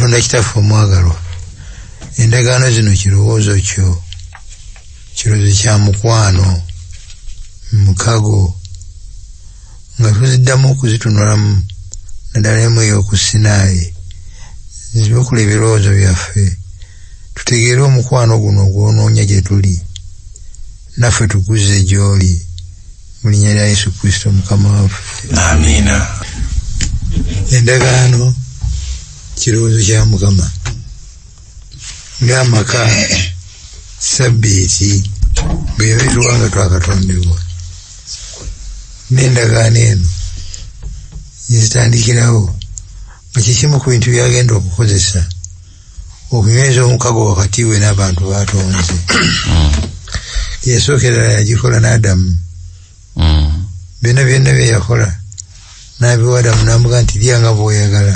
Katonda Kitaffe omwagalwa, endagaano zino kirowoozo kyo, kirowoozo kya mukwano, mukago, nga tuziddamu okuzitunulamu naddala emu ey'oku Sinaayi, zibikula ebirowoozo byaffe, tutegeere omukwano guno gw'onoonya gye tuli, naffe tuguzze gy'oli, mu linnya lya Yesu Kristo Mukama waffe. Amiina. Endagaano kirowoozo kya Mukama ng'amaka sabbiiti bwe yabituwa nga twakatondebwa, n'endagaano eno zitandikirawo nga kikimu ku bintu byagenda okukozesa okunyweza omukago wakati we n'abantu b'atonze. Yasookera yagikola n'Adamu. Byonna byonna bye yakola n'abiwa Adamu n'amuga nti lya nga bw'oyagala,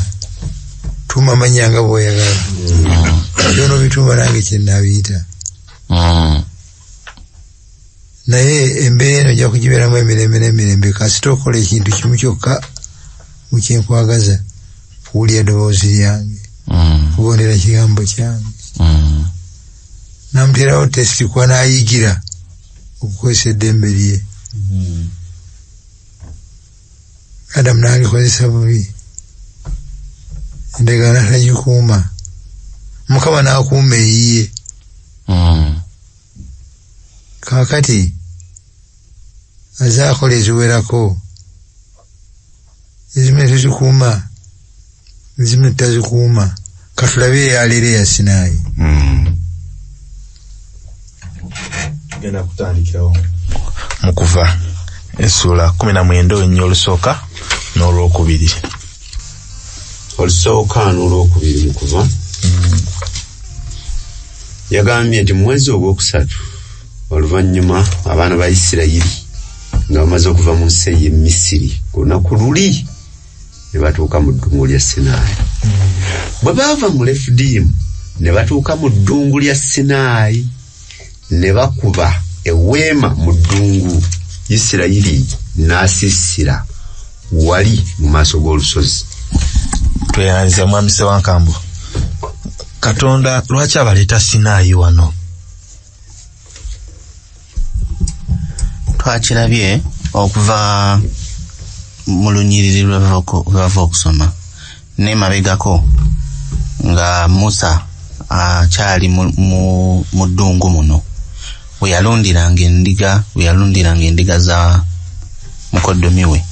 tuuma amannya nga bw'oyagala, byonna obituuma nange kye nnaabiyita. Naye embeera eno ojja kugibeeramu emirembe n'emirembe kasita okola ekintu kimu kyokka mu kye nkwagaza, kuwulira eddoboozi lyange, kugondera kigambo kyange. Namuteerawo tesiti kuba n'ayigira okukozesa eddembe lye. Adamu n'alikozesa bubi, endagaano tagikuuma, Mukama n'akuuma eyiye. Kaakati aze akola eziwerako, ezimu ne tuzikuuma, ezimu ne tutazikuuma. Katulabe eyaleero eya Sinaayi. Tugenda kutandikirawo mu Kuva essuula 19 olunyiriri olusooka n'olwokubiri. Olusooka n'olwokubiri mu Kuva. Yagambye nti mu mwezi ogwokusatu oluvannyuma abaana ba Isirayiri nga bamaze okuva mu nsi ey'e Misiri ku lunaku luli ne batuuka mu ddungu lya Sinaayi. Bwe baava mu Lefidiimu ne batuuka mu ddungu lya Sinaayi ne bakuba eweema mu ddungu, Isirayiri n'asiisira wali mu maaso g'olusozi. Tweyanziza Mwami Ssewankambo. Katonda lwaki abaleeta Sinaayi wano? Twakirabye okuva mu lunyiriri lweva okusoma n'emabegako nga Musa akyali mu ddungu muno we yalundiranga endiga, we yalundiranga endiga za mukoddomi we.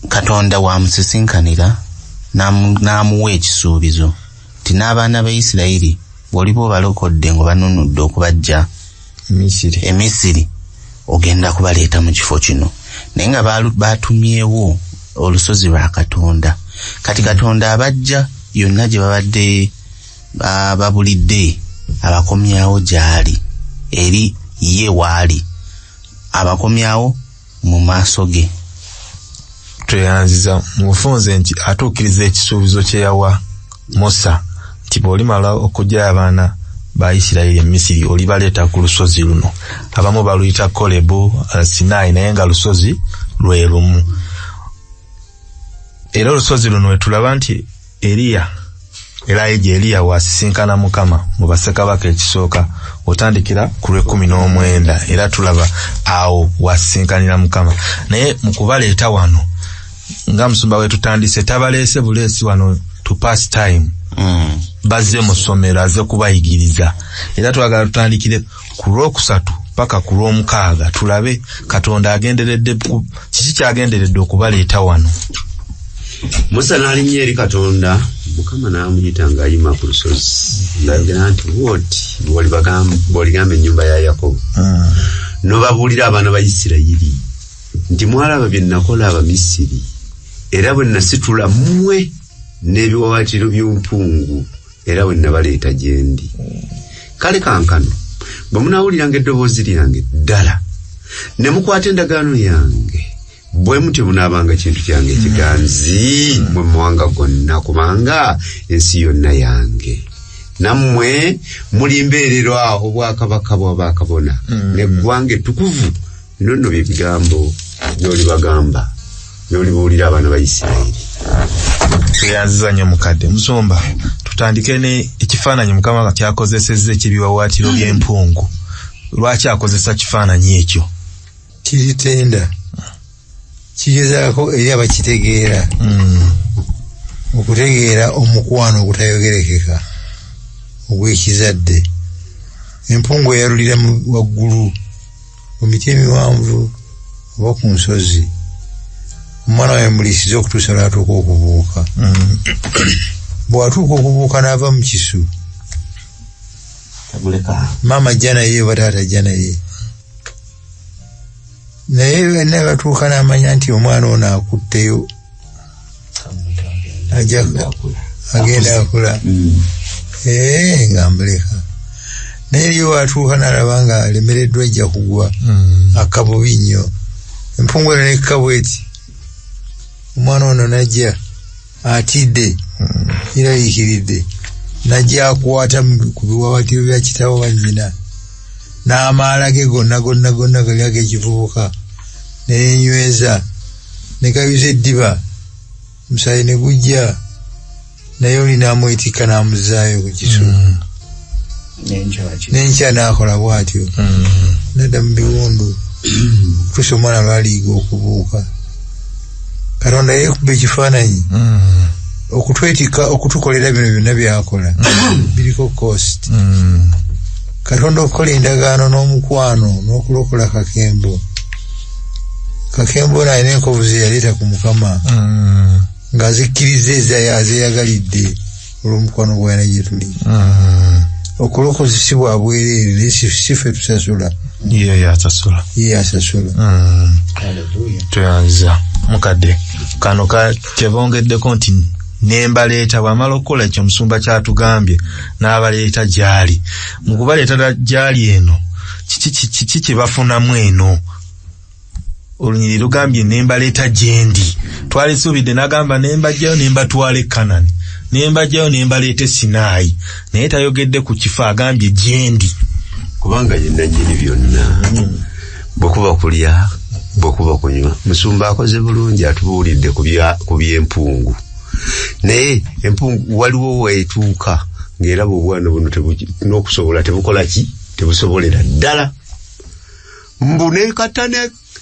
Katonda wamusisinkanira n'amuwa ekisuubizo nti n'abaana ba Isirayiri bw'oliba obalokodde ng'obanunudde okubajja e Misiri, ogenda kubaleeta mu kifo kino. Naye nga batumyewo olusozi lwa Katonda. Kati Katonda abajja yonna gye babadde babulidde, abakomyawo gy'ali, eri ye waali, abakomyawo mu maaso ge. Tweyanziza mu bufunze nti atuukiriza ekisuubizo kye yawa Musa nti bw'olimala okuggyayo abaana ba Isirayiri e Misiri olibaleeta ku lusozi luno. Abamu baluyita Kolebu, Sinaayi, naye nga lusozi lwe lumu. Era olusozi luno we tulaba nti Eriya, Elijah, Eriya wasisinkana Mukama mu Bassekabaka ekisooka, otandikira ku lw'ekkumi n'omwenda, era tulaba awo wasisinkanira Mukama. Naye mu kubaleeta wano nga musumba we tutandise, tabaleese buleesi wano to pass time. Bazze mu ssomero, azze kubayigiriza. Era twagala tutandikire ku lwokusatu paka ku lwomukaaga, tulabe Katonda agenderedde kiki kyagenderedde okubaleeta wano. Musa n'alinnya eri Katonda, Mukama n'amuyita ng'ayima ku lusozi, ng'ayogera nti bw'oti bw'oligamba ennyumba ya Yakobo, n'obabuulira abaana ba Isirayiri nti mwalaba bye nakola Abamisiri, era bwe nasitula mmwe n'ebiwaawaatiro by'ompungu, era bwe nabaleeta gye ndi. Kale kankano bwe munaawuliranga eddoboozi lyange ddala, ne mukwata endagaano yange, bwe mutyo munaabanga kintu kyange ekiganzi mu mawanga gonna, kubanga ensi yonna yange. Nammwe mulimbeererwa obwakabaka bwa bakabona n'eggwanga ettukuvu. Bino nno bye bigambo by'olibagamba, by'olibuulira abaana ba Isirayiri. Tweyanziza nnyo mukadde. Musumba, tutandike ne ekifaananyi Mukama kyakozesezza eky'ebiwaawaatiro by'empungu. Lwaki akozesa kifaananyi ekyo? Kiritenda kigezaako eri abakitegeera okutegeera omukwano ogutayogerekeka ogw'ekizadde. Empungu eyalulira waggulu mu miti emiwanvu oba ku nsozi, omwana wawe muliisize okutuusa lw'atuuka okubuuka. Bw'atuuka okubuuka n'ava mu kisu, maama ajja naye oba taata ajja naye, naye benna batuuka n'amanya nti omwana ono akutteyo agenda akula nga amuleka. Naye eriyo watuuka n'alaba nga alemereddwa ajja kugwa, akka bubi nnyo. Empungu eno nekka bweti, omwana ono najja atidde, yeraliikiridde, najja akwata ku biwaawaatiro bya kitaawe wa nnyina n'amaala ge gonna gonna gonna gali ag'ekivubuka, ne yeenyweza, ne gayuza eddiba, omusaayi ne gujja, naye oli n'amwetikka n'amuzzaayo ku kisu. N'enkya n'akola bw'atyo, n'adda mu biwundu okutuusa omwana lw'aliyiga okubuuka. Katonda yeekuba ekifaananyi okutwetikka, okutukolera bino byonna by'akola biriko cost. Katonda okukola endagaano n'omukwano n'okulokola Kakembo. Kakembo ono alina enkovu ze yaleeta ku Mukama ng'azikkiriza azeeyagalidde olw'omukwano gw'alina gye tuli. Okulokozi si bwa bwereere, naye si ffe tusasula, ye yasasula. Ye yasasula. Tweyanziza mukadde. Kano kyebongeddeko nti nembaleeta, bw'amala okukola ekyo musumba kyatugambye n'abaleeta gy'ali. Mu kubaleeta gy'ali eno, kiki kye bafunamu eno? Olunyiriri lugambye nembaleeta gye ndi. Twalisuubidde n'agamba nembajjayo nembatwala e Kanani, nembajjayo nembaleeta e Sinaayi, naye tayogedde ku kifo, agambye gye ndi. Kubanga ye nannyini byonna. Bwe kuba kulya, bwe kuba kunywa. Musumba akoze bulungi, atubuulidde ku by'empungu. Naye empungu waliwo weetuuka ng'eraba obwana buno n'okusobola tebukola ki? Tebusobolera ddala. Mbu nekata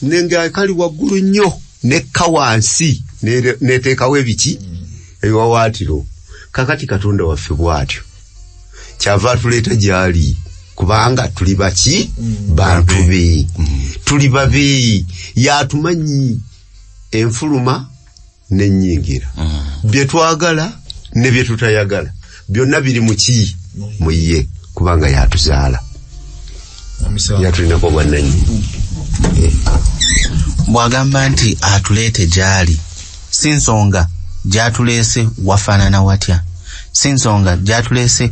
nga kali waggulu nnyo nekka wansi neteekawo ebiki? Ebiwawaatiro. Kakati Katonda waffe bw'atyo kyava atuleeta gy'ali, kubanga tuli baki? Bantu be, tuli babe. Yatumanyi enfuluma n'ennyingira, bye twagala ne bye tutayagala byonna biri mu ki? Mu ye, kubanga yatuzaala, yatulinako obwannannyini. Bw'agamba nti atuleete gy'ali, si nsonga gy'atuleese wafaanana watya, si nsonga gy'atuleese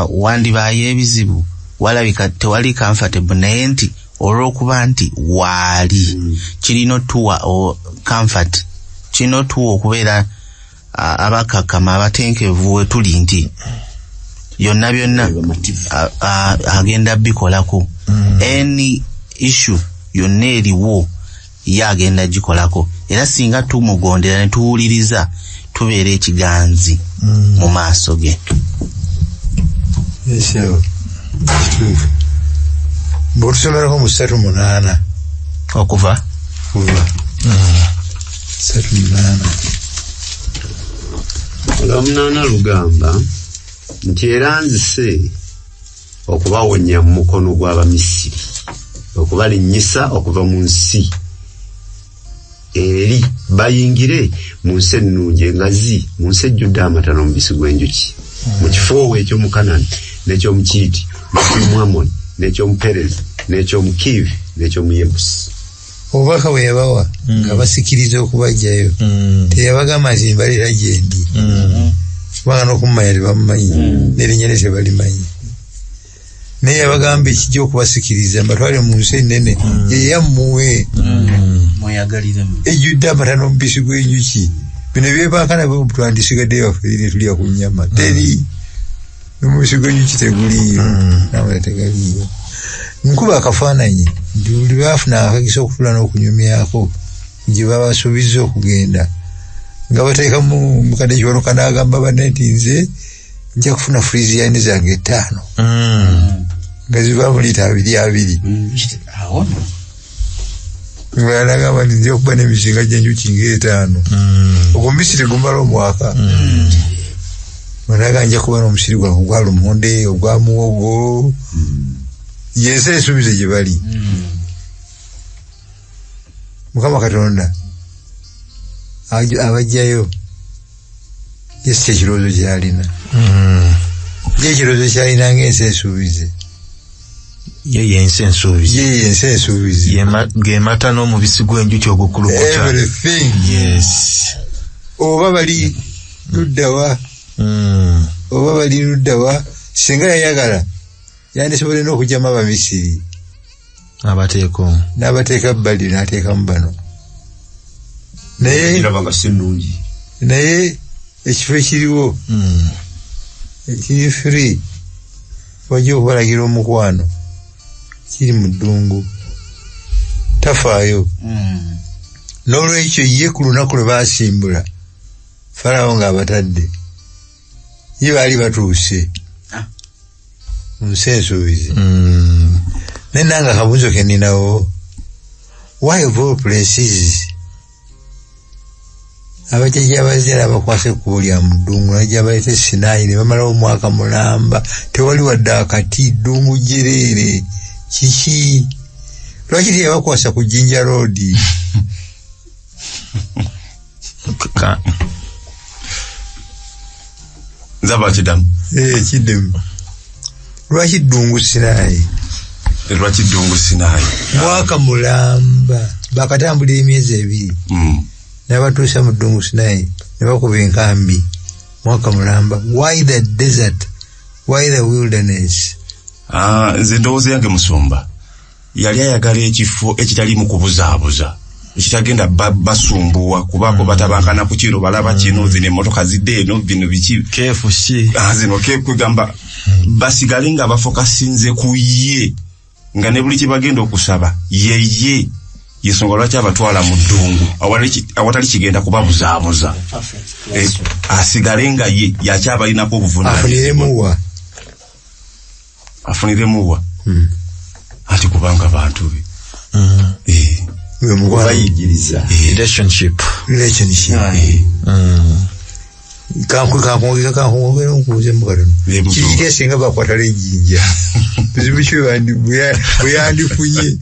wandibaayo ebizibu, walabika tewali comfortable, naye nti olw'okuba nti waali kirina otuwa comfort, kirina otuwa okubeera abakakkama, abatenkevu we tuli nti yonna byonna agenda bikolako. Any issue yonna eriwo ye agenda gikolako, era singa tumugondera ne tuwuliriza tubeera ekiganzi mu maaso ge. Kituufu. Bw'otusomerako mu 3:8 okuva 3:8 Olwomunaana lugamba nti era nzise okubawonya mu mukono gw'Abamisiri, okubalinnyisa okuva mu nsi eri bayingire mu nsi ennungi engazi, mu nsi ejjudde amata n'omubisi gw'enjuki, mu kifo eky'omu Kanani n'eky'omu Kiiti n'eky'omu Amoni n'eky'omu Perezi n'eky'omu Kiivi n'eky'omu Yebusi. Obubaka bwe yabawa nga basikiriza okubajjayo, teyabagamba nti mbaleeta gye ndi, kubanga n'okumumanya tebamumanyi, n'erinnya lye tebalimanyi. Naye yabagamba ekijja okubasikiriza mbatwale mu nsi ennene eyammwe ejjudde amata n'omubisi gw'enjuki. Bino byebaakana twandisigadde baffe ne tulya ku nnyama, teri n'omubisi gw'enjuki teguliiyo, n'amata tegaliiyo. Nkuba akafaananyi nti buli baafuna akakisa okutula n'okunyumyako gye babasuubizza okugenda, Nga bateekamu mukadde Kiwanuka n'agamba banne nti nze nja kufuna friziani zange 5. Nga zivaamu liita 2 2. Awo no. Nagamba nti nja okuba n'emizinga gy'enjuki ng'etaano. Ogwo omusiri gumala omwaka. Naga nja kuba n'omusiri gwange ogwa lumonde, ogwa muwogo. Yensi ensuubize gye bali. Mukama Katonda abajjayo ye si ekirowoozo ky'alina. Ye ekirowoozo ky'alina ng'ensi ensuubize. Ye yensi ensuubize. Ye yensi ensuubize. Ge mata n'omubisi gw'enjuki ogukulukuta. Everything. Yes. Oba bali luddawa. Oba bali luddawa. Singa yayagala yandisobodde n'okugyamu Abamisiri. Abateeka. N'abateeka bbali n'ateekamu bano. Naye Kiraba nga si nnungi. Naye ekifo ekiriwo ekiri free wajja okubalagira omukwano kiri mu ddungu tafaayo. N'olwekyo ye ku lunaku lwe baasimbula Falaawo ng'abatadde ye baali batuuse mu nsi ensuubize. Naye nange akabuuzo ke nninawo, why of all places abajjajja abazaala abakwasa ekkubo lya mu ddungu najja baleeta e Sinaayi ne bamalawo omwaka mulamba tewali wadde akati, ddungu jjereere. Kiki? Lwaki teyabakwasa ku Jinja Road? Nzaba kidamu. Kiddemu. Lwaki ddungu Sinaayi? Lwaki ddungu Sinaayi? Mwaka mulamba bakatambulira emyezi 2. N'abatuusa mu ddungu Sinaayi ne bakuba enkambi mwaka mulamba. Why the desert? Why the wilderness? Nze ndowooza yange musumba yali ayagala ekifo ekitaliimu kubuzaabuza, ekitagenda basumbuwa kubaako batabankana ku kino balaba kino zino emmotoka zidde eno bino biki keefu ki zino kegamba basigale nga bafokasinze ku ye nga ne buli kye bagenda okusaba yeye yensonga lwaki abatwala mu ddungu awatali kigenda kubabuzaabuza. Asigale nga ye yakyabalinako obuvunaanyizibwa. Afuniremu wa ati kubanga bantu be. Bayigiriza. Relationship. Kankwongera nkubuuze katono. Kiki singa bakwata ejjinja? Buzibu ki bwe yandifunye?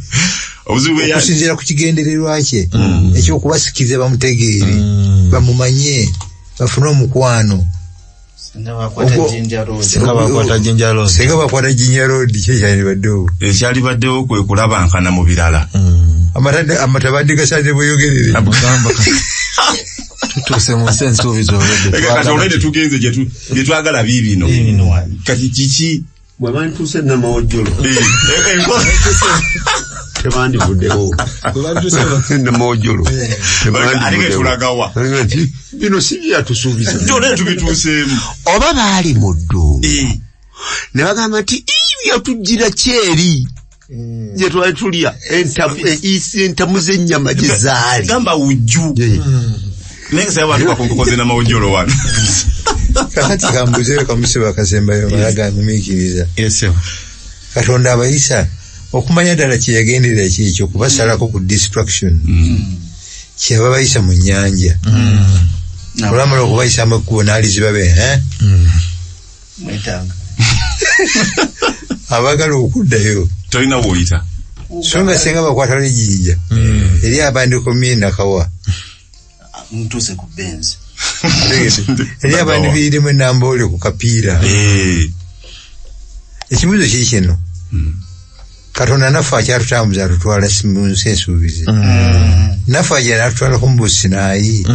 Okusinziira ku kigendererwa kye eky'okubasikiriza bamutegeere, bamumanye, bafune omukwano. Singa bakwata Jinja Road. Ki ekyalibaddewo? Ekyalibaddewo kwe kulabankana mu birala. Amata badde gasanze bweyogerere. Tutuuse mu nsi ensuubize olwedde. Kati olwedde tugenze gye twagala biibino. Kati kiki? Bwe bantuuse Namawojjolo. Tebandivuddewo. Namawojjolo. Ate tulagawa. Bino si bye yatusuubiza. Byonna tubituuseemu. Oba baali mu ddungu. Ne bagamba nti yatuggira kyeri. Gye twali tulya entamu z'ennyama gye zaali. Gamba wujju. Naye nsaba abantu bakunkokoze Namawojjolo wano. Kakati kambuzeeyo kamusiba akasembayo malaga ngumiikiriza. Katonda abayisa okumanya ddala kye yagenderera kyekyo kubasalako ku distraction. Kyeyava bayisa mu nnyanja. Olwamala okubayisaamu ekkubo n'aliziba be. Mwetaaga. Abaagala okuddayo. Tolina w'oyita. So nga singa bakwata ejjinja eri abandikomye Nakawa. Ntuuse ku Benz. Eri abandiviiriddemu Enamboole ku kapiira. Ekibuuzo kiri kino. Katonda naffe akyatutambuza atutwala mu nsi ensuubize. Naffe ajja n'atutwalako mu Businaayi.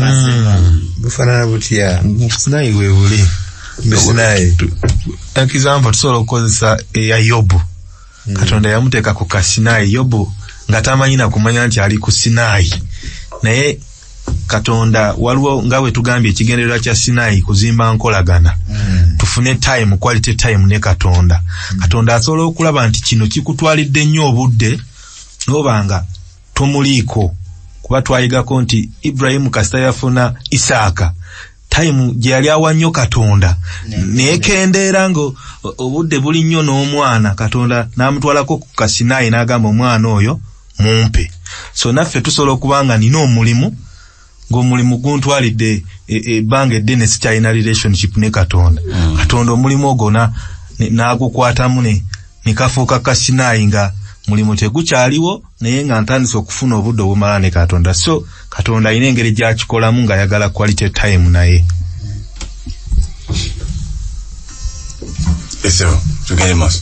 Bufaanana butya? Businaayi bwe buli. Businaayi. Example tusobola okukozesa eya Yobu. Katonda yamuteeka ku Kasinaayi. Yobu nga tamanyi na kumanya nti ali ku Sinaayi. Naye Katonda waliwo nga bwe tugambye ekigendererwa kya Sinaayi kuzimba nkolagana. Tufune time, quality time ne Katonda. Katonda asobola okulaba nti kino kikutwalidde nnyo obudde n'obanga tomuliiko. Kuba twayigako nti Ibrahimu kasita yafuna Isaaka, time gye yali awa nnyo Katonda neekendeera nga obudde buli nnyo n'omwana, Katonda n'amutwalako ku Kasinaayi n'agamba omwana oyo mumpe. So naffe tusobola okuba nga nina omulimu, ng'omulimu guntwalidde ebbanga eddene, sikyalina relationship ne Katonda. Katonda omulimu ogwo n'agukwatamu ne kafuuka Kasinaayi, nga mulimu tegukyaliwo, naye nga ntandise okufuna obudde obumala ne Katonda. So Katonda alina engeri gy'akikolamu ng'ayagala quality time naye. Eso, tugende maaso.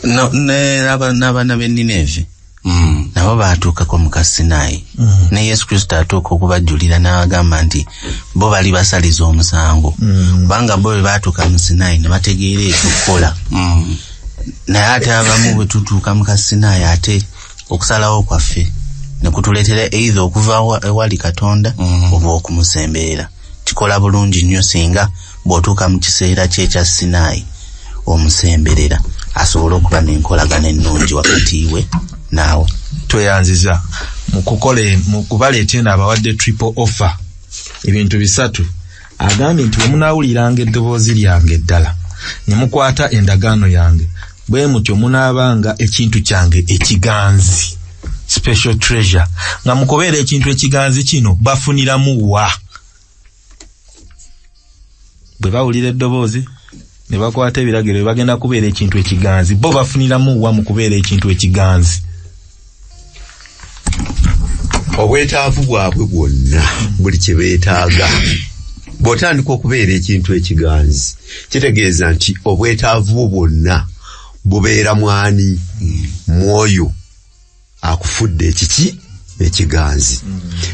N'abaana b'e Nineeve nabo baatuukako mu Kasinaayi. Ne Yesu Kristo atuuka okubajjulira n'agamba nti bo bali basaliza omusango, kubanga bo bwe baatuuka mu Sinaayi ne bategeera ekyokukola. Naye ate abamu bwe tutuuka mu Kasinaayi, ate okusalawo kwaffe ne kutuleetera either okuva ewali Katonda oba okumusemberera. Kikola bulungi nnyo singa bw'otuuka mu kiseera kye ekya Sinaayi omusemberera, asobole okuba n'enkolagana ennungi wakati we naawe. Tweyanziza mu kubaleeta eno abawadde triple offer, ebintu bisatu. Agambye nti bwe munaawuliranga eddoboozi lyange ddala ne mukwata endagaano yange, bwe mutyo munaabanga ekintu kyange ekiganzi, special treasure. Nga mu kubeera ekintu ekiganzi kino bafuniramu wa? Bwe bawulira eddoboozi ne bakwata ebiragiro, bagenda kubeera ekintu ekiganzi. Bo bafuniramu wa mu kubeera ekintu ekiganzi? Obwetaavu bwabwe bwonna, buli kye beetaaga. Bw'otandika okubeera ekintu ekiganzi, kitegeeza nti obwetaavu bwo bwonna bubeera mwani? Mwoyo akufudde ekiki? Ekiganzi.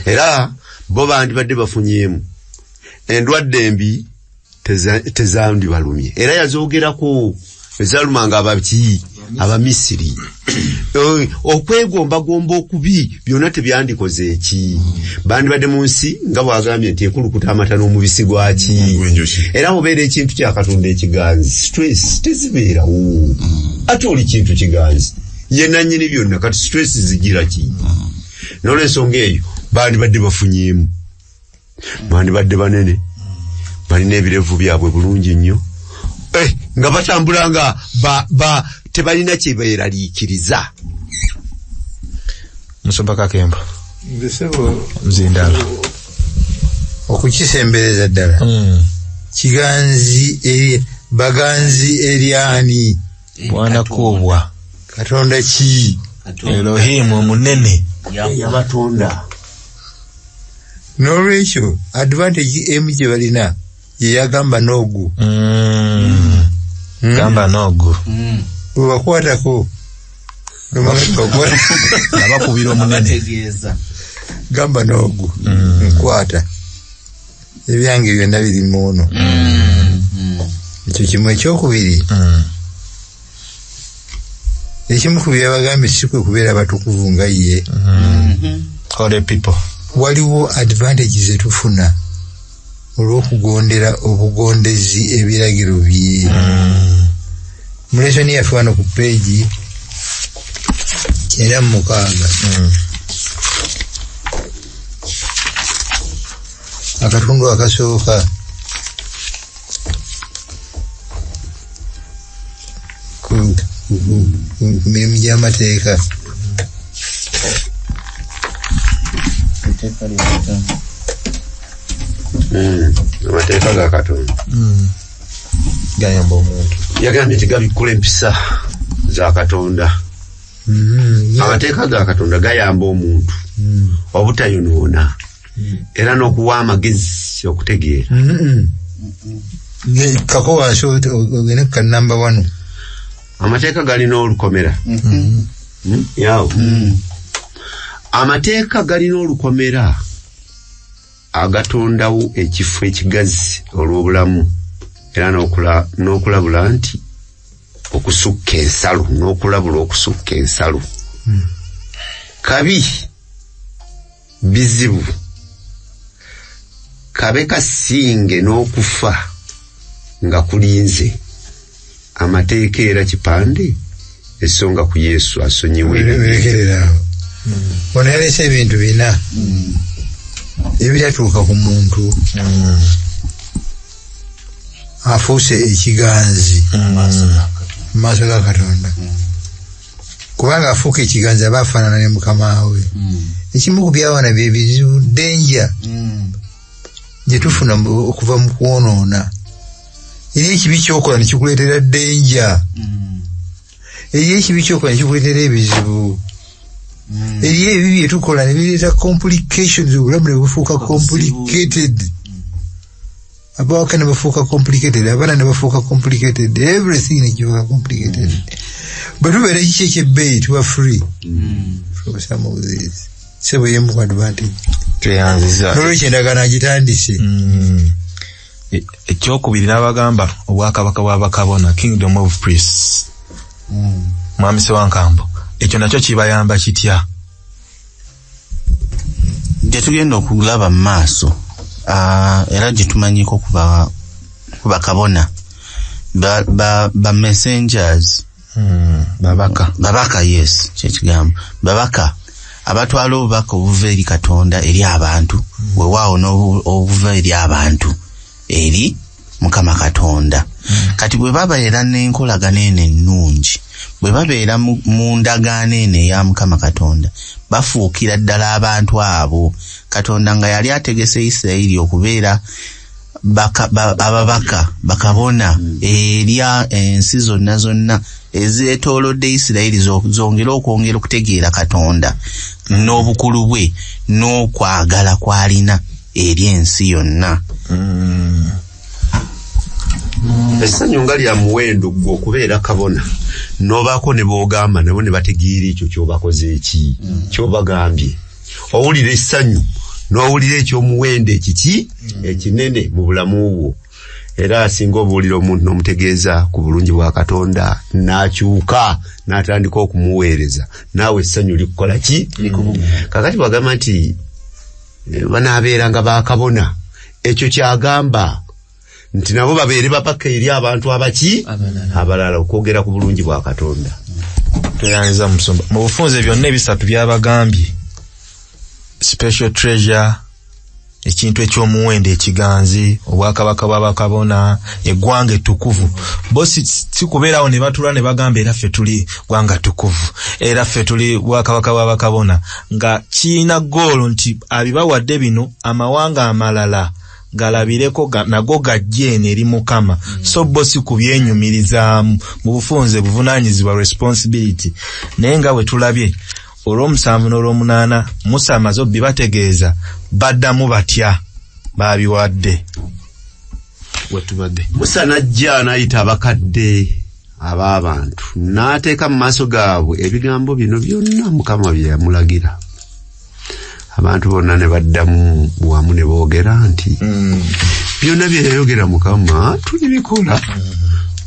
Era bo bandibadde bafunyeemu endwadde embi, tezandibalumye. Era yazoogerako ezalumanga abaki? Abamisiri. Okwegombagomba okubi byonna tebyandikoze eki? Bandibadde mu nsi nga bwagambye nti ekulukuta amata n'omubisi gwaki. Era mubeera ekintu kya Katonda ekiganzi, stress tezibeerawo. Ate oli kintu kiganzi, ye nannyini byonna, kati stress zigira ki? N'olwensonga eyo bandibadde bafunyeemu, bandibadde banene, balina ebirevu byabwe bulungi nnyo, nga batambula nga tebalina kye beeraliikiriza. Musumba Kakembo. Nze Mzindalo. Okukisembereza ddala, kiganzi eri baganzi eri ani? Bwana kubwa Katonda ki? Elohim omunene yabatonda. N'olwekyo advantage emu gye balina ye yagamba n'ogu. Gamba n'ogu. Bwe bakwatako abakubira omunene. Gamba n'ogu, nkwata ebyange byonna biri muono. Ekyo kimu. Ekyokubiri, ekimu ku byabagambye si kwe kubeera batukuvu nga ye. Holy people. Waliwo advantage zetufuna olw'okugondera obugondezi ebiragiro bye. Mu lesson yaffe wano ku peegi 96, akatundu akasooka ku mirimu gy'amateeka. Amateeka ga Katonda gayamba omuntu. Yagambye nti gabikkula empisa za Katonda. Amateeka ga Katonda gayamba omuntu obutayonoona era n'okuwa amagezi okutegeera. Kako wansi ogende ku kanamba wano. Amateeka galina olukomera. Yawo amateeka galina olukomera agatondawo ekifo ekigazi olw'obulamu, era n'okulabula nti okusukka ensalo, n'okulabula okusukka ensalo kabi bizibu, kabe kasinge n'okufa nga kulinze. Amateeka era kipande esonga ku Yesu asonyiwa ebibi. Werekerera awo. Ono yaleese ebintu bina ebitatuuka ku muntu afuuse ekiganzi mu maaso ga Katonda. Kubanga afuuka ekiganzi aba afaanana ne mukama we. Ekimu ku byawana bye bizibu danger gye tufuna okuva mu kwonoona. Eri ekibi ky'okola ne kikuleetera danger. Eri ekibi ky'okola ne kikuleetera ebizibu. Eri ebibi bye tukola ne bireeta complications, obulamu ne bufuuka complicated. Abawaka ne bafuuka complicated, abaana ne bafuuka complicated, everything ne kifuuka complicated. Bwe tubeera ekiki eky'ebbeeyi tuba free from some of these. Ssebo y'emu ku advantage. Tweyanziza. N'olwekyo endagaano agitandise. Ekyokubiri n'abagamba obwakabaka bwa bakabona, kingdom of priests. Mwami Ssewankambo, ekyo nakyo kibayamba kitya? Gye tugenda okulaba mu maaso, era gye tumanyiko ku bakabona ba messengers. Babaka. Babaka, yes, kyekigambo. Babaka abatwala obubaka obuva eri Katonda eri abantu, weewaawo n'obuva eri abantu eri Mukama Katonda. Kati bwe babeera n'enkolagana eno ennungi, bwe babeera mu ndagaano eno eya Mukama Katonda, bafuukira ddala abantu abo. Katonda nga yali ategese Isirayiri okubeera ababaka, bakabona eri ensi zonna zonna ezeetoolodde Isirayiri zongere okwongera okutegeera Katonda n'obukulu bwe n'okwagala kw'alina eri ensi yonna. Essanyu nga lya muwendo gwe okubeera kabona n'obaako ne b'ogamba nabo ne bategeera ekyo ky'obakoze eki ky'obagambye. Owulira essanyu n'owulira eky'omuwendo ekiki ekinene mu bulamu bwo. Era asinga obuwulira omuntu n'omutegeeza ku bulungi bwa Katonda n'akyuka n'atandika okumuweereza, naawe essanyu likukola ki? Kakati bw'agamba nti banaabeeranga bakabona, ekyo ky'agamba nti nabo babeere babaka eri abantu abaki abalala okwogera ku bulungi bwa Katonda. Tweyanziza musumba. Mu bufunze byonna ebisatu by'abagambye, special treasure, ekintu eky'omuwendo ekiganzi, obwakabaka bw'abakabona, eggwanga ettukuvu. Bo si kubeerawo ne batula ne bagamba era ffe tuli ggwanga ttukuvu, era ffe tuli bwakabaka bw'abakabona, nga kirina goolo nti abibawadde bino amawanga amalala galabireko nago gajje eno eri Mukama. So bo si kubyenyumirizaamu. Mu bufunze buvunaanyizibwa responsibility. Naye nga bwe tulabye olw'omusanvu n'olw'omunaana Musa amaze obbibategeeza, baddamu batya baabiwadde. Wetubadde. Musa n'ajja n'ayita abakadde ab'abantu n'ateeka mu maaso gaabwe ebigambo bino byonna Mukama bye yamulagira. Abantu bonna ne baddamu wamu ne boogera nti byonna bye yayogera Mukama tulibikola.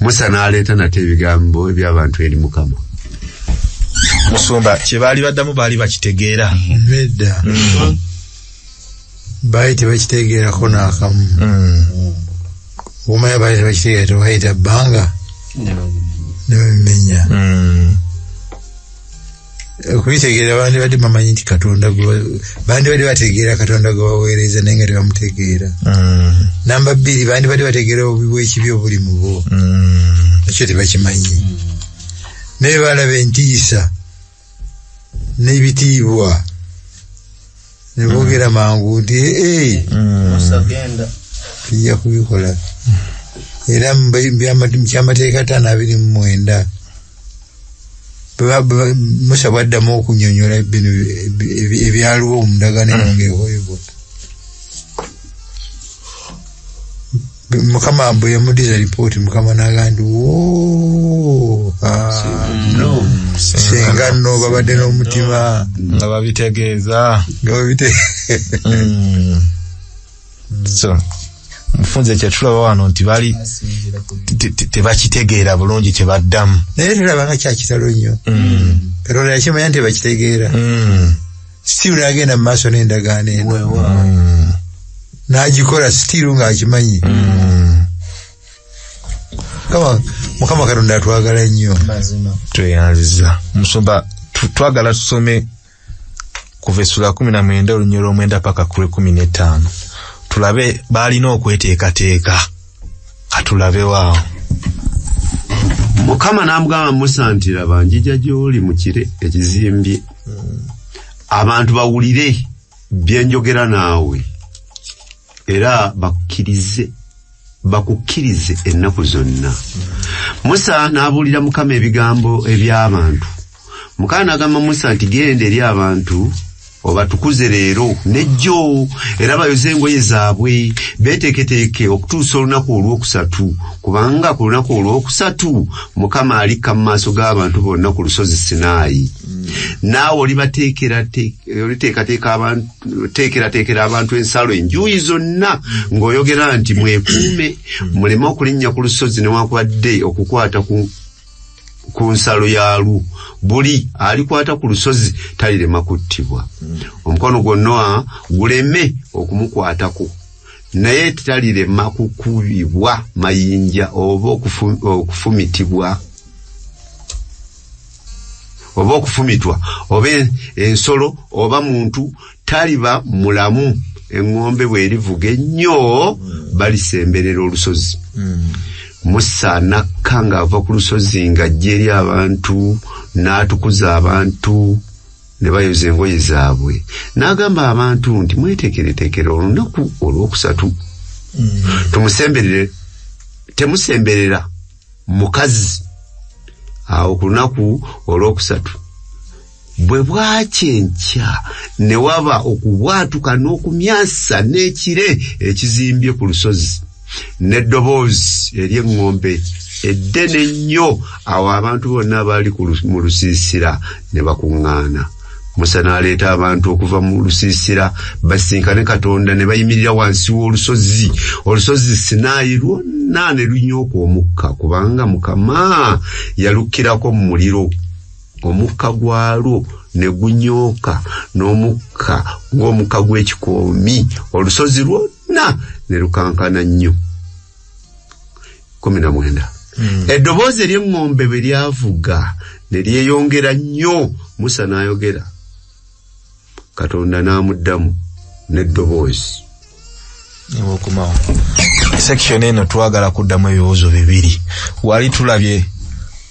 Musa n'aleeta nate ebigambo eby'abantu eri Mukama. Musumba, kye baali baddamu baali bakitegeera. Nedda. Baali tebakitegeerako n'akamu. Okumanya baali tebakitegeera tewayita bbanga ne babimenya. Okubitegeera bandibadde bamanyi nti Katonda bandibadde bategeera Katonda gwe baweereza naye nga tebamutegeera. Namba 2, bandibadde bategeera obubi bw'ekibi obuli mu bo. Ekyo tebakimanyi. Naye balaba entiisa n'ebitiibwa ne boogera mangu nti tujja kubikola. Era mu kyamateeka 5:29 Musa bw'addamu okunnyonnyola bino ebyaliwo mu ndagaano eno ng'ekolebwa, Mukama bwe yamuddiza lipooti, Mukama n'agamba nti senga nno babadde n'omutima nga babitegeeza. Nga babitegeeza. So mufunze kye tulaba wano nti bali tebakitegeera bulungi kye baddamu. Naye tulaba nga kya kitalo nnyo. Katonda yakimanya nti tebakitegeera. Still n'agenda mu maaso n'endagaano eno. N'agikola still ng'akimanyi. Mukama Katonda atwagala nnyo. Tweyanziza. Musumba, twagala tusome Kuva essula 19 olunyiriri 9 paka ku 15. Tulabe baalina okweteekateeka. Katulabe waawo. Mukama n'amugamba Musa nti laba njija gy'oli mu kire ekizimbye, abantu bawulire bye njogera naawe era bakukkirize ennaku zonna. Musa n'abuulira Mukama ebigambo eby'abantu. Mukama n'agamba Musa nti genda eri abantu obatukuze leero nejjo, era bayoze engoye zaabwe, beeteeketeeke okutuusa olunaku olwokusatu, kubanga ku lunaku olwokusatu Mukama alikka mu maaso g'abantu bonna ku lusozi Sinaayi. Naawe oliteekerateekera abantu ensalo enjuuyi zonna, ng'oyogera nti mwekuume muleme okulinnya ku lusozi newankubadde okukwata ku nsalo yaalwo. Buli alikwata ku lusozi talirema kuttibwa. Omukono gwonna guleme okumukwatako, naye talirema kukubibwa mayinja oba okufumitibwa oba okufumitwa oba ensolo oba muntu, taliba mulamu. Eŋŋombe bw'erivuga ennyo balisemberera olusozi. Musa n'akka ng'ava ku lusozi ng'ajja eri abantu, n'atukuza abantu ne bayoza engoye zaabwe. N'agamba abantu nti mweteekereteekere olunaku olwokusatu, tumusemberere, temusemberera mukazi. Awo ku lunaku olwokusatu bwe bwakya enkya, ne waba okubwatuka n'okumyansa n'ekire ekizimbye ku lusozi n'eddoboozi ery'eŋŋombe eddene ennyo. Awo abantu bonna abaali mu lusiisira ne bakuŋŋaana. Musa n'aleeta abantu okuva mu lusiisira basinkane Katonda, ne bayimirira wansi w'olusozi. Olusozi Sinaayi lwonna ne lunyooka omukka, kubanga Mukama yalukkirako mu muliro. Omukka gwalwo ne gunyooka n'omukka ng'omukka gw'ekikoomi, olusozi lwonna ne lukankana nnyo. 19. Eddoboozi ery'eŋŋombe bwe lyavuga ne lyeyongera nnyo, Musa n'ayogera, Katonda n'amuddamu n'eddoboozi. Okomawo. Section eno twagala kuddamu ebibuuzo bibiri. Wali tulabye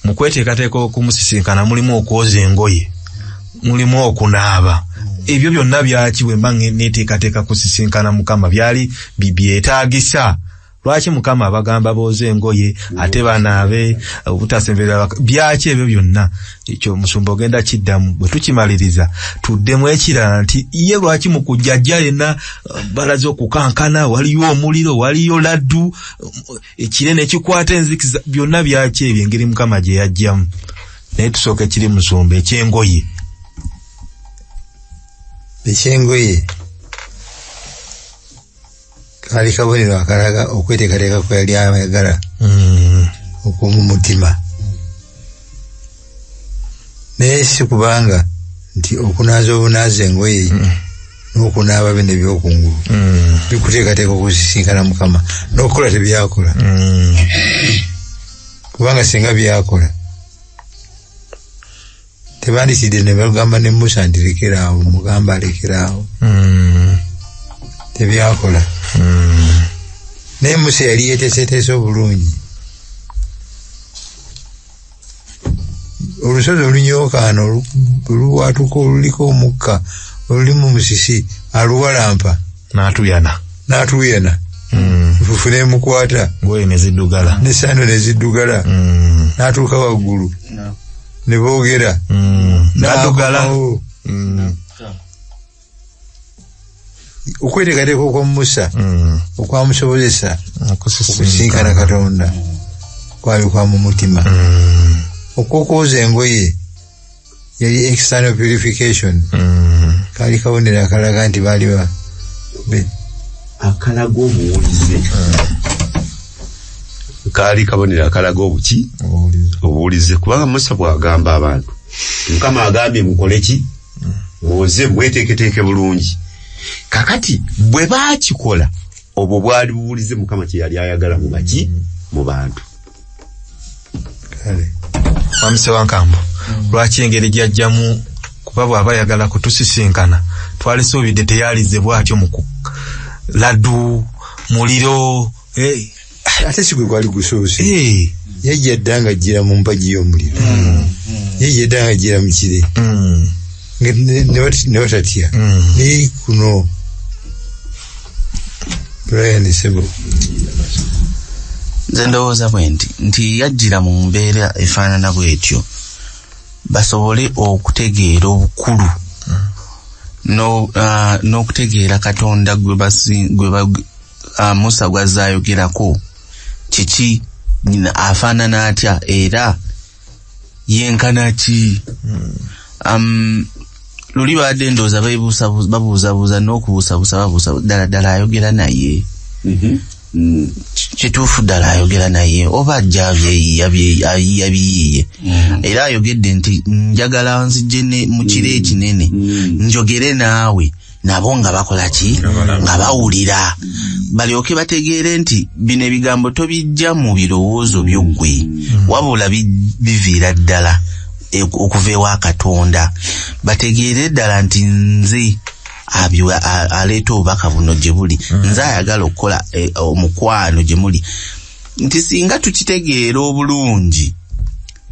mu kweteekateeka okumusisinkana mulimu okwoza engoye, mulimu okunaaba. Ebyo byonna byaki bwe mba neteekateeka kusisinkana Mukama? Byali byetaagisa? Lwaki Mukama abagamba booze engoye ate banaabe, obutasemberera? Byaki ebyo byonna? Ekyo musumba ogenda kiddamu. Bwe tukimaliriza tuddemu ekirala nti ye lwaki mu kujjajja yenna balaze okukankana, waliyo omuliro, waliyo laddu, ekire nekikwata enzikiza, byonna byaki ebyo, engeri Mukama gye yajjamu? Naye tusooka ekiri musumba ekyengoye. Ekyengoye kaali kabonero akalaga okweteekateeka kwe yali ayagala okw'omu mutima, naye si kubanga nti okunaaza obunaaza engoye n'okunaaba bino ebyokungulu bikuteekateeka okusisinkana Mukama. N'okukola tebyakola, kubanga singa byakola tebanditidde ne bagamba ne Musa nti lekeraawo, mugamba alekeraawo. Tebyakola. Naye Musa yali yeteeseteese obulungi. Olusozi olunyookaano, oluwatuka, oluliko omukka, olulimu musisi aluwalampa n'atuyana. N'atuyana, nfufu nemukwata, ngoye neziddugala, ne sando neziddugala. N'atuuka waggulu ne boogera. N'addugala. N'akomawo. Okweteekateeka okwa Musa okwamusobozesa okusisinkana Katonda kwali kwa mu mutima. Okwokwoza engoye yali external purification, kaali kabonero akalaga nti baali akalaga obuwulize. Kaali kabonero akalaga obuki? Obuwulize. Kubanga Musa bw'agamba abantu, Mukama agambye mukole ki? Mwoze, mweteeketeeke bulungi. Kakati bwe baakikola, obwo bwali buwulize Mukama kye yali ayagala mu baki? Mu bantu. Kale. Mwami Sewankambo, lwaki engeri gyajjamu? Kuba bw'aba ayagala kutusisinkana twalisuubidde teyalize bw'atyo mu laddu muliro. Ate si gwe gwali gusoose. Yajja dda nga ajjira mu mpagi y'omuliro. Yajja dda nga ajjira mu kire. Ne batatya. Naye kuno Brian Sebo. Nze ndowooza bwe nti yajjira mu mbeera efaanana bw'etyo basobole okutegeera obukulu n'okutegeera Katonda gwe Musa gw'azaayogerako kiki, afaanana atya era yenkana ki. Luli babadde ndowooza babuuzabuuza n'okubuusabuusa babuusa ddala ddala ayogera naye. Kituufu ddala ayogera naye oba ajja ayiiya biyiiye. Era ayogedde nti njagala nzije mu kiro ekinene njogere naawe nabo nga bakola ki, nga bawulira, balyoke bategeere nti bino ebigambo tobijja mu birowoozo byo ggwe, wabula biviira ddala okuva ewa Katonda. Bategeere ddala nti nze aleeta obubaka buno gye buli, nze ayagala okukola omukwano gye muli. Nti singa tukitegeera obulungi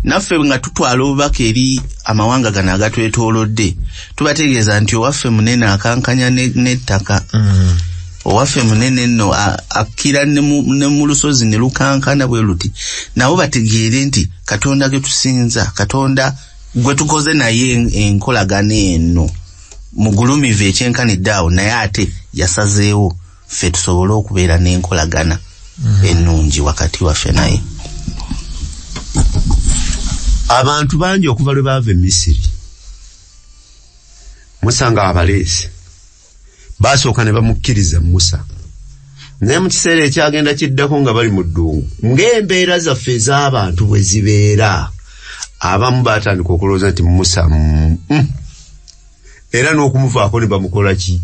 naffe nga tutwala obubaka eri amawanga gano agatwetoolodde, tubategeeza nti owaffe munene akankanya n'ettaka, owaffe munene nno akkira ne mu lusozi ne lukankana bwe luti. Nabo bategeere nti Katonda ge tusinza, Katonda gwe tukoze naye enkolagana eno mugulumivu ekyenkanidde awo, naye ate yasazeewo ffe tusobole okubeera n'enkolagana ennungi wakati waffe naye. Abantu bangi okuva lwe baava e Misiri, Musa nga abaleese, basooka ne bamukkiriza Musa. Naye mu kiseera ekyagenda kiddako nga bali mu ddungu, ng'embeera zaffe ez'abantu bwe zibeera, abamu baatandika okulowooza nti Musa era n'okumuvaako ne bamukola ki,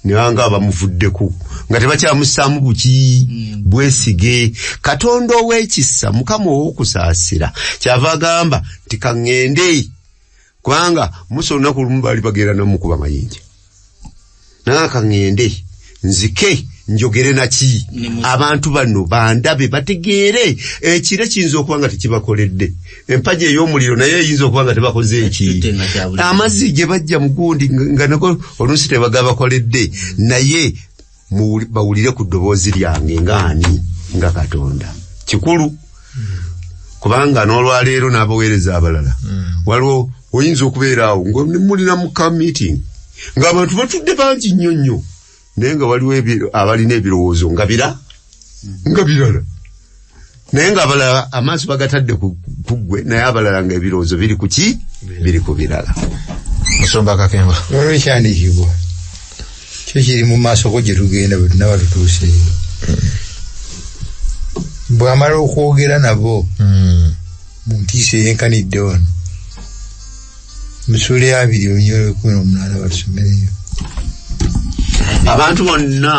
ne banga bamuvuddeko nga tebakyamussaamu buki bwesige. Katonda ow'ekisa, Mukama ow'okusaasira, kyava agamba nti kaŋŋende, kubanga Musa olunaku lumu baali bagenda namukuba mayinja. Naye kaŋŋende nzike njogere naki abantu bano bandabe bategeere. Ekire kiyinza okuba nga tekibakoledde, empagi ey'omuliro naye eyinza okuba nga tebakoze eki, amazzi gye bajja mu gundi nga nago oluusi tebagabakoledde, naye bawulire ku ddoboozi lyange ng'ani, nga Katonda. Kikulu kubanga n'olwaleero n'abaweereza abalala waliwo oyinza okubeera awo nga mulina mu ka meeting ng'abantu batudde bangi nnyo nnyo, naye nga waliwo abalina ebirowoozo nga birala, naye nga abalala amaaso bagatadde ku ggwe, naye abalala nga ebirowoozo biri ku ki, biri ku birala. Musumba Kakemba, waliwo ekyandiikibwa kyo kiri mu maaso ko gye tugenda bwe tunaba tutuuseeyo. Bw'amala okwogera nabo mu ntiisa eyenkanidde wano mu ssuula ya 2:18 batusomereyo. Abantu bonna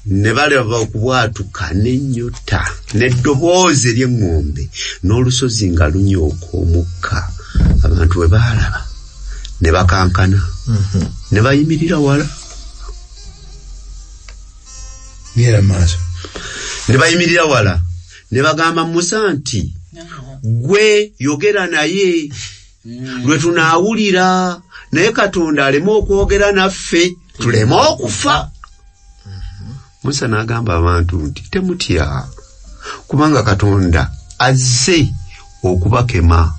ne balaba okubwatuka n'ennyota n'eddoboozi ery'eŋŋombe n'olusozi nga lunyooka omukka. Abantu bwe baalaba ne bakankana ne bayimirira wala. Genda maaso. Ne bayimirira wala ne bagamba Musa nti gwe yogera naye lwe tunaawulira, naye Katonda aleme okwogera naffe tuleme okufa. Musa n'agamba abantu nti temutya, kubanga Katonda azze okubakema,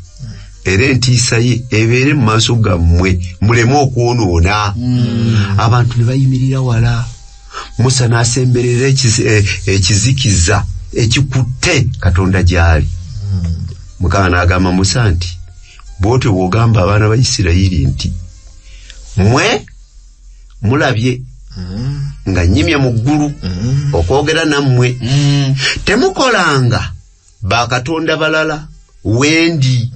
era entiisa ye ebeere mu maaso gammwe muleme okwonoona. Abantu ne bayimirira wala. Musa n'asemberera ekizikiza ekikutte Katonda gy'ali. Mukama n'agamba Musa nti bw'otyo bw'ogamba abaana ba Isirayiri nti mmwe mulabye nga nnyimye mu ggulu okwogera nammwe, temukolanga bakatonda balala wendi,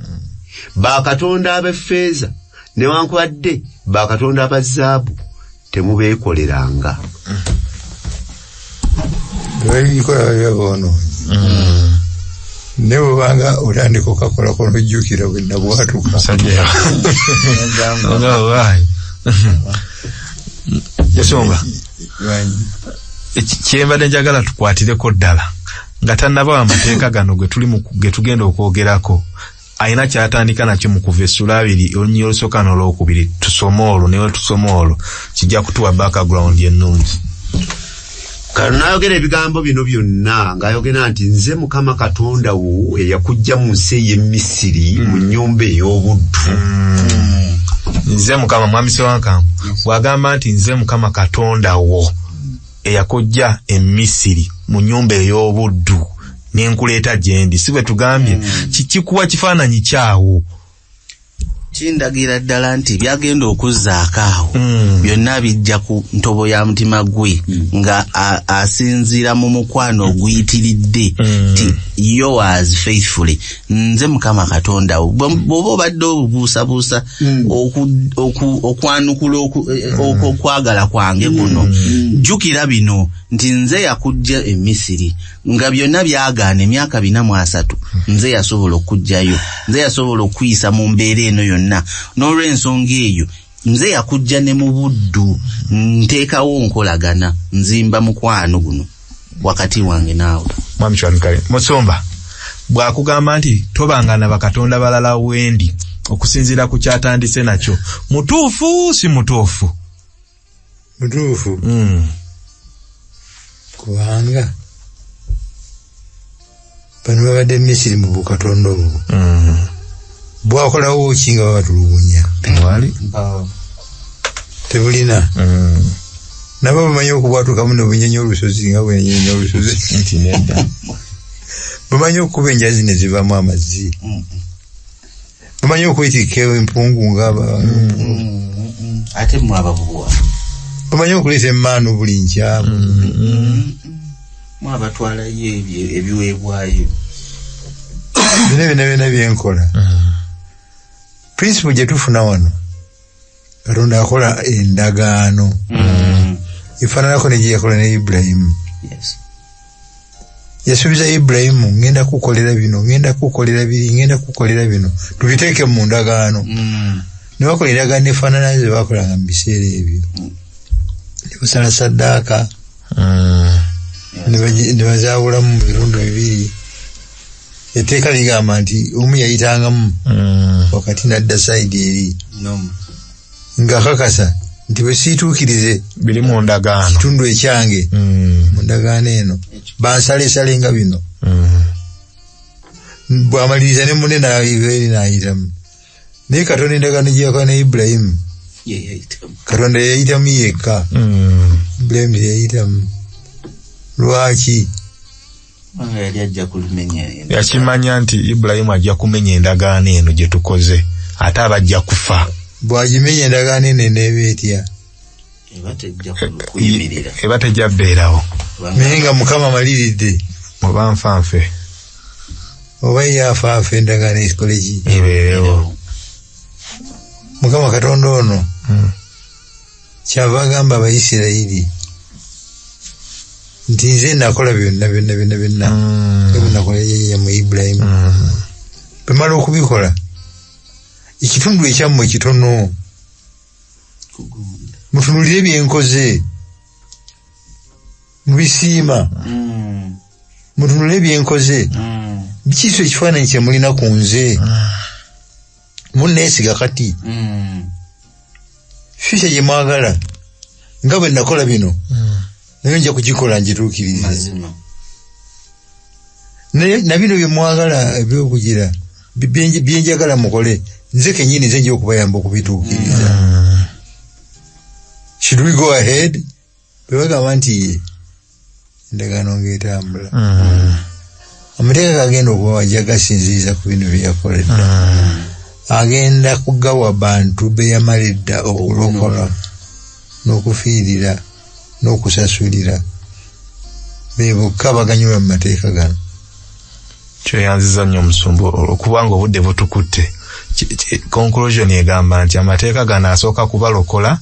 bakatonda ab'effeeza newankubadde bakatonda aba zaabu temubeekoleranga. Babikola babyonoonyi. Ne bwebanga otandika okakolako nojjukira bwe nabwatuka. Musajja Yasonga. Kyembadde njagala tukwatireko ddala nga tannabawa amateeka gano ge tugenda okwogerako, alina kyatandika nakyo mu kuva essula 2 olunyiriri olusooka n'olwokubiri. Tusome olwo ne tusome olwo, kijja kutuwa background ennungi. Kano n'ayogera ebigambo bino byonna ng'ayogera nti nze Mukama Katonda wo eyakuggya mu nsi ey'e Misiri mu nnyumba ey'obuddu. Nze Mukama, Mwami Ssewankambo bw'agamba nti nze Mukama Katonda wo eyakuggya e Misiri mu nnyumba ey'obuddu n'enkuleeta gye ndi, si bwe tugambye? Kikuwa kifaananyi kyawo. Kindagira ddala nti byagenda okuzzaako awo byonna bijja ku ntobo ya mutima gwe nga asinziira mu mukwano oguyitiridde nti yours faithfully, nze Mukama Katonda wo. Bw'oba obadde obubuusabuusa okwanukula okwagala kwange kuno, jjukira bino nti nze yakuggya e Misiri nga byonna byagaana emyaka 43, nze yasobola okuggyayo, nze yasobola okuyisa mu mbeera eno yonna. N'olw'ensonga eyo nze yakujja ne mu buddu, nteekawo nkolagana, nzimba mukwano guno wakati wange naawe. Mwami Kiwanuka, Musumba bw'akugamba nti tobanga na bakatonda balala wendi, okusinziira ku kyatandise nakyo, mutuufu si mutuufu? Mutuufu. Kubanga bano babadde Misiri mu bukatonda obwo. Bwakolawo ki nga babatulugunya? Tewali. Tebulina. Nabo bamanyi okubwatukamu ne bunyenya olusozi nga bwenyenya olusozi. Nti nedda. Bamanyi okukuba enjazi ne zivaamu amazzi. Bamanyi okwetikka empungu nga ate mwababuwa. Bamanyi okuleeta emmaanu buli nkya. Mwabatwalayo ebiweebwayo. Bino byonna byonna byenkola. Principle gye tufuna wano, Katonda akola endagaano efaananako ne gye yakola ne Ibulayimu. Yasuubiza Ibulayimu, ngenda kukolera bino, ngenda kukolera biri, ngenda kukolera bino, tubiteeke mu ndagaano. Ne bakola endagaano efaanana ze baakolanga mu biseera ebyo. Ne basala saddaaka, ne bazaawulamu mu bitundu bibiri. Etteeka ligamba nti omu yayitangamu wakati n'adda sayidi eri, ng'akakasa nti bwe siituukirize biri mu ndagaano, kitundu ekyange mu ndagaano eno bansalesale nga bino. Bw'amaliriza ne munne n'ayiva n'ayitamu. Naye Katonda endagaano gye yakola ne Ibulayimu, Katonda yayitamu yekka, Ibulayimu teyayitamu. Lwaki? Yakimanya nti Ibulayimu ajja kumenya endagaano eno gye tukoze, ate aba ajja kufa. Bw'agimenya endagaano eno eneeba etya? Eba tejja bbeerawo. Naye nga Mukama amaliridde. Oba nfa nfe. Oba ye afa afe, endagaano ekole ki? Ebeerewo. Mukama Katonda ono kyava agamba Abayisirayiri nti nze nakola byonna byonna byonna byonna nga bwe nakola mu Ibulayimu. Bwe mmala okubikola, ekitundu ekyammwe kitono, mutunuulire bye nkoze, mubisiima, mutunuulire bye nkoze, bikiiso ekifaananyi kye mulina ku nze, munneesiga kati. Future gye mwagala nga bwe nakola bino, naye nja kugikola ngituukirize. Na bino bye mwagala ebyokugira bye njagala mukole, nze kennyini nze nja okubayamba okubituukiriza. Should we go ahead? Bwe bagamba nti ye, endagaano ng'etambula. Amateeka gagenda okuba wajja gasinziiza ku bino bye yakola edda. Agenda kugawa bantu be yamala edda okulokola n'okufiirira n'okusasulira, be bokka baganyulwa mu mateeka gano. Kyeyanziza nnyo omusumba okubanga obudde butukutte. Conclusion egamba nti amateeka gano asooka kubalokola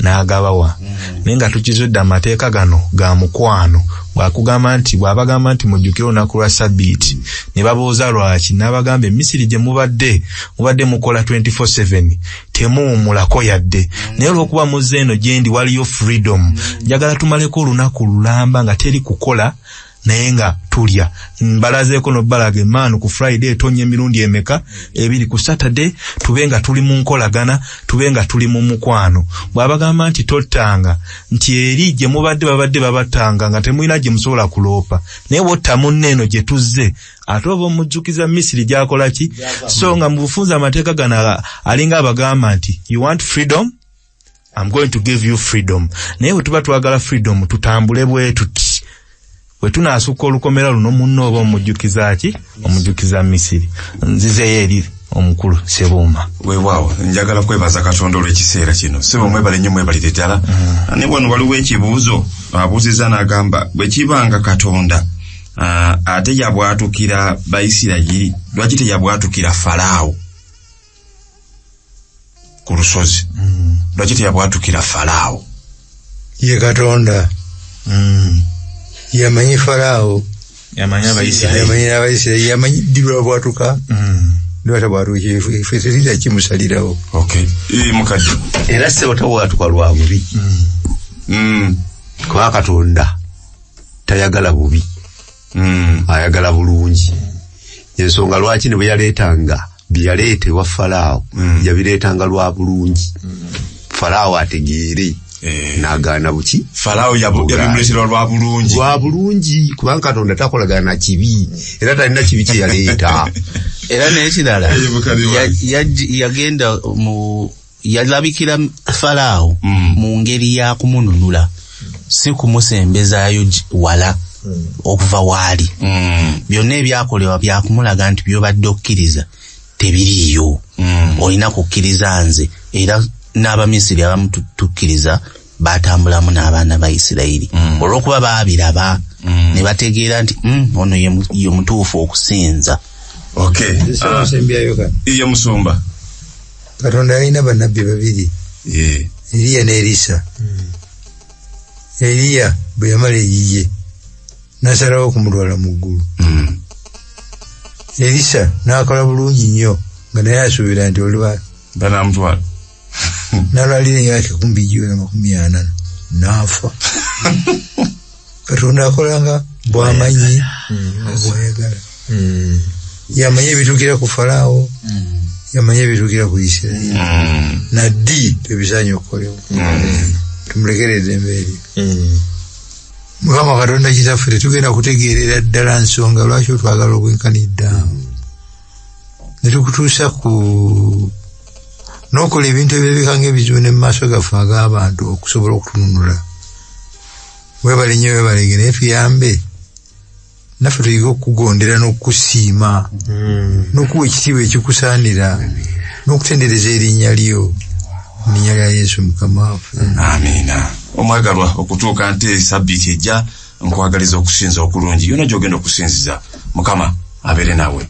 n'agabawa. Naye nga tukizudde amateeka gano ga mukwano. Bw'akugamba nti, bw'abagamba nti mujjukire olunaku lwa Sabbiiti, ne babuuza lwaki, n'abagamba Emisiri gye mubadde mukola 24/7 temuwummulako yadde. Naye olw'okuba muzze eno gye ndi waliyo freedom. Njagala tumaleko olunaku lulamba nga teri kukola naye nga tulya. Mbalazeeko n'obbalaga emaanu ku Friday etonnya emirundi emeka ebiri, ku Saturday tube nga tuli mu nkolagana, tube nga tuli mu mukwano. Bw'abagamba nti tottanga, nti eri gye mubadde babadde babattanga nga temulina gye musobola kuloopa, naye bw'otta munno eno gye tuzze, ate oba omujjukiza Misiri gy'akola ki? So nga mu bufunze amateeka gano alinga abagamba nti you want freedom, I'm going to give you freedom. Naye bwe tuba twagala freedom tutambule bwe tuti. Bwe tunaasukka olukomera luno munno oba omujjukiza ki? Omujjukiza Misiri. Nzizeeyo eri omukulu Ssebuuma. Weewaawo, njagala kwebaza Katonda olw'ekiseera kino. Ssebo mwebale nnyo, mwebalire ddala. Ne wano waliwo ekibuuzo abuuzizza n'agamba, bwe kibanga Katonda ate yabwatukira Bayisirayiri, lwaki teyabwatukira Falaawo ku lusozi? Lwaki teyabwatukira Falaawo? Ye Katonda. Yamanyi Falaawo, yamanyi Abayisirayiri, yamanyi Abayisirayiri, yamanyi ddi lwabwatuka, lwatabwatuka, ffe tetulina kimusalirawo. Okay. Mukadde. Era ssebo tabwatuka lwa bubi. Kuba Katonda tayagala bubi. Ayagala bulungi. Ensonga lwaki ne bwe yaleetanga bye yaleeta ewa Falaawo, yabireetanga lwa bulungi. Falaawo ategeere. N'agaana buki? Falaawo yabimuleetera lwa bulungi. Lwa bulungi, kubanga Katonda takolagana na kibi, era talina kibi kye yaleeta. Era n'ekirala, yagenda mu yalabikira Falaawo mu ngeri ya kumununula, si kumusembezaayo wala okuva waali. Byonna ebyakolebwa byakumulaga nti by'obadde okkiriza tebiriiyo. Olina kukkiriza nze. Era n'Abamisiri abamu tukkiriza batambulamu n'abaana ba Isirayiri. Olw'okuba baabiraba ne bategeera nti ono ye mutuufu okusinza. Okay. Ye musumba. Katonda alina bannabbi babiri. Eriya ne Erisa. Eriya bwe yamala eyiye n'asalawo okumutwala mu ggulu. Erisa n'akola bulungi nnyo nga naye asuubira nti oliba banamutwala. N'alwalira emyaka 140 n'afa. Katonda akolanga bw'amanyi bw'ayagala. Yamanyi ebituukira ku Falaawo, yamanyi ebituukira ku Isirayiri. Na ddi tebisaanye okukolebwa. Tumulekere eddembe eryo. Mukama Katonda kitaffe tetugenda kutegeerera ddala nsonga lwaki otwagala obwenkanidde awo. Ne tukutuusa ku n'okola ebintu ebirabika ng'ebizibu ne mu maaso gaffe ag'abantu okusobola okutununula. Weebale nnyo, weebalege, naye tuyambe naffe tuyige okukugondera n'okukusiima n'okuwa ekitiibwa ekikusaanira n'okutendereza erinnya lyo. Linnya lya Yesu Mukama waffe. Amiina. Omwagalwa, okutuuka nti sabbiiti ejja, nkwagaliza okusinza okulungi yonna gy'ogenda okusinziza. Mukama abeere naawe.